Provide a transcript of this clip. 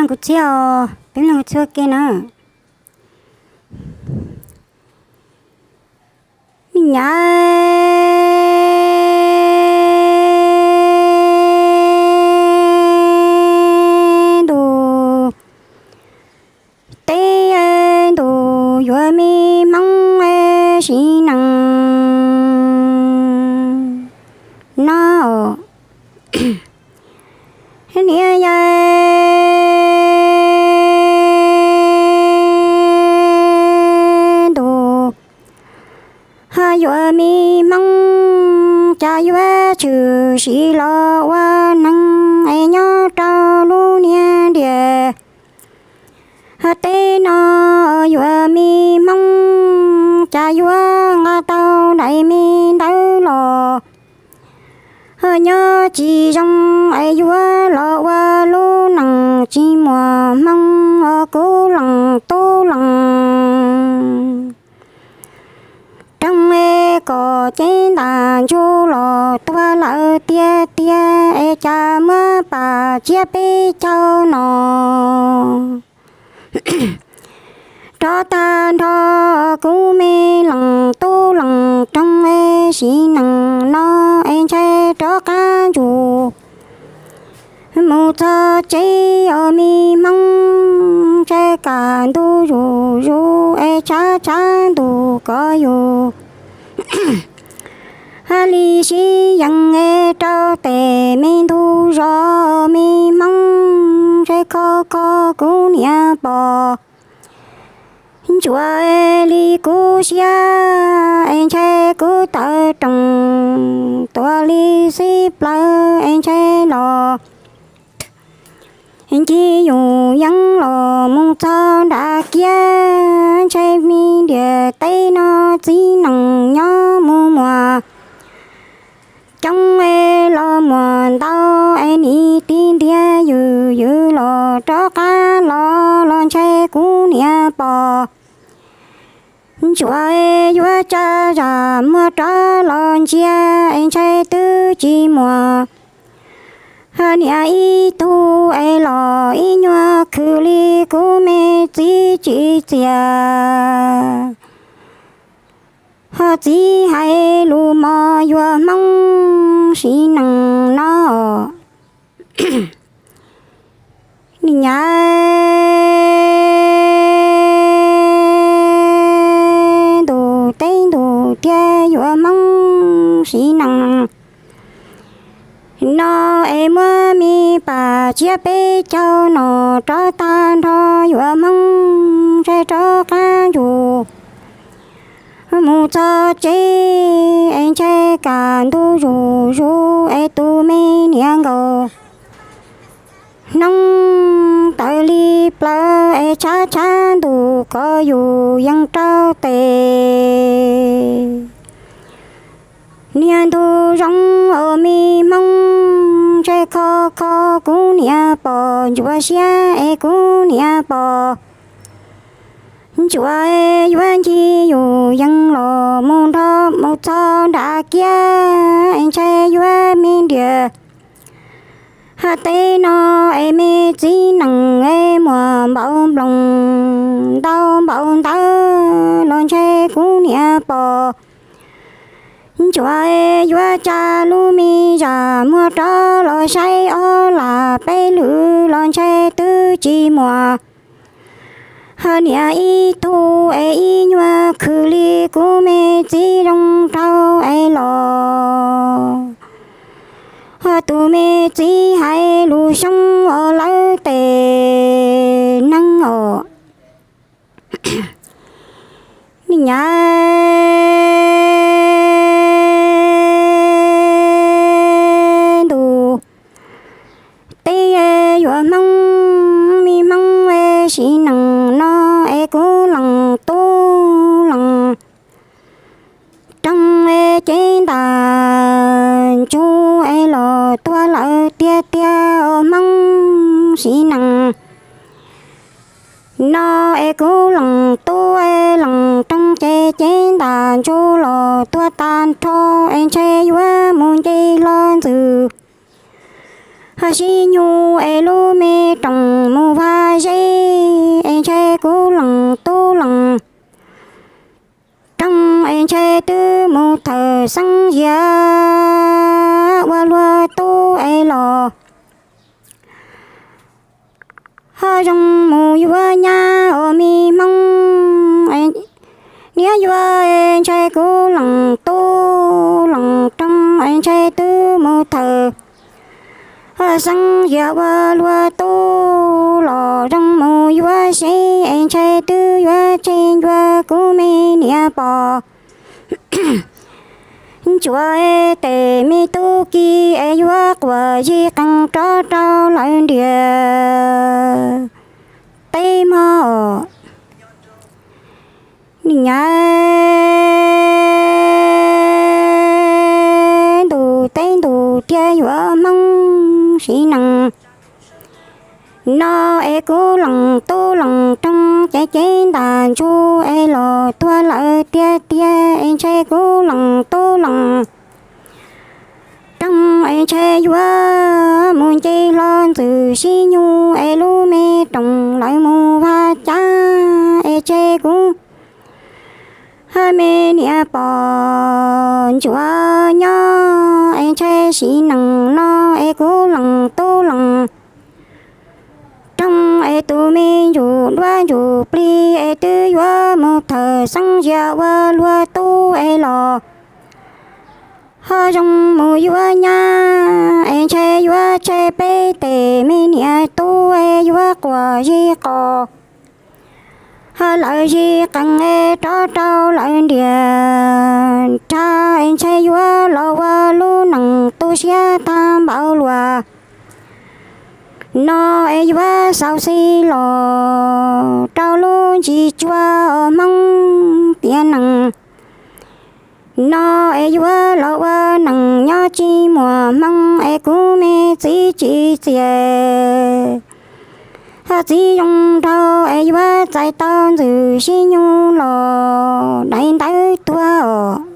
Kuv txhiaj os, peb mloog txhua ke na. Me nyuam ntuj teb ntuj yuav me hmoob siv nees no. Niam yau ntuj, ho yuav me hmoob cas yuav tshwm sim los ua neeg es nyob rau lub niag ntiaj teb no. Yuav me hmoob cas yuav nqa tau daim me ntawv los, ho nyob tsis zoo es yuav los ua lub neej tsis muaj hmoo. Kuv leej tub leej roog es kom cev ntaj ntsug los tuag lawm tiag tiag es cas muab pam tsiab peb caug no rov tag nrho. Kuv me leej tub leej roog es siv neej no es ntshai rov qab ntsug mus txog tsev os. Me hmoob ntshai kaj ntug zuj zus es tshav tshav ntuj kov yus. Hais li sib yees es rau tes me ntug zos, me hmoob ntshai kho kho kuv niam pog. Ntsuav li kuv siab es ntshai kuv tawv roos, tuav li xib plawv es ntshai los ncig yus yeeb los mus txog nram kiab. Ntshai me ntiaj teb no txiv neej nyob mus muaj coob es los muaj ntau es nim tiv ntiag yws yws los rov qab los los ntshai kuv niam pog. Ntsuav yuav tsa zam muag rov los ntsia es ntshai twb tsis muaj niam ib tug es los ib nyuag khwv li kuv me txiv tsis txias. Ho txiv hais lus mos yuav hmoob siv neej no. Niam nyab ntuj teb ntuj thiaj yuav hmoob siv neej no es muab me pam tsiab peb caug no rov tag nrho. Yuav hmoob ntshai rov qab ntsug mus txog tsev es ntshai kaj ntug zuj zus es tus me niam nkaus hnoob tawv li plawv es tshav tshav ntuj kov yus yees rau tes. Niag ntug zoo os me hmoob, ntshai kho kho kuv niam pog, ntsuav siab es kuv niam pog ntsuav yuav ncig yus yees los mus nrog mus txog nram kiab es ntshai yuav me ntiaj teb no es me txiv neej es muaj npaum nploos ntau npaum ntawd los ntshai kuv niam pog ntsuav yuav tsa lub me zaj muag rov los saib ob lam peb lwm los ntshai twb tsis muaj ho niam ib tug es ib nyuag khwv li kuv me txiv zoo rau es los ho tus me txiv hais lus xyoo os lawv tes neeg os. Niam nyab ntuj teb yuav hmoob, me hmoob es siv neej no es kuv leej tub leej roog es cev ntaj ntsug es los tuag lawm tiag tiag os hmoob siv neej no es kuv leej tub es leej roog ces cev ntaj ntsug los tuag tag nrho es ntshai yuav mus nce los ntxwg Sib nyug es lub me roos mus vaj zeb, es ntshai kuv lees tub lees roog, es ntshai twb mus thawm xeeb ziav ua luag tub es los ho zoo mus yuav nyab os me Hmoob. Niam yuav es ntshai kuv lees tub lees roog, es ntshai twb mus thawm xeeb ziav ua luag tub los zoo mus yuav seb, es ntshai twb yuav tseg ncua kuv me niam pom. Ntsuav es tes me tub ki es yuav quas zig qees rov rau lawv ntiaj teb mog. Niam ntuj teb ntuj tiag yuav Hmoob sim neej no es kuv lees tub lees roog, ces cev ntaj ntsug es los tuag lawm tiag tiag, es ntshai kuv lees tub lees roog, es ntshai yuav mus nce hlo ntxwm sib nyug es lub me roos lawv mus vaj cab, es tseg kuv me niam pom ntsuav nyob, es ntshai sim neej no es kuv lees tub lees roog, es tus me ntsuj duab ntsuj plig es twb yuav mus thawm xeeb ziav ua luag tub es los ho zoo mus yuav nyab, es ntshai yuav tseg peb tes me niam tub es yuav quas zig qos ho lawv zig qees es rov rau lawv ntiaj teb, es ntshai yuav los ua lub neej tu siab tag npaum luaj no, es yuav xauv xis los rau lub ntsis tsuag os Hmoob. Tiam neej no es yuav los ua neej nyob tsis muaj hmoo, es kuv me txiv tsis txias ho txiv zoo nraug, es yuav txais tau ntxwm sib nyug los daim ntawv tuag os.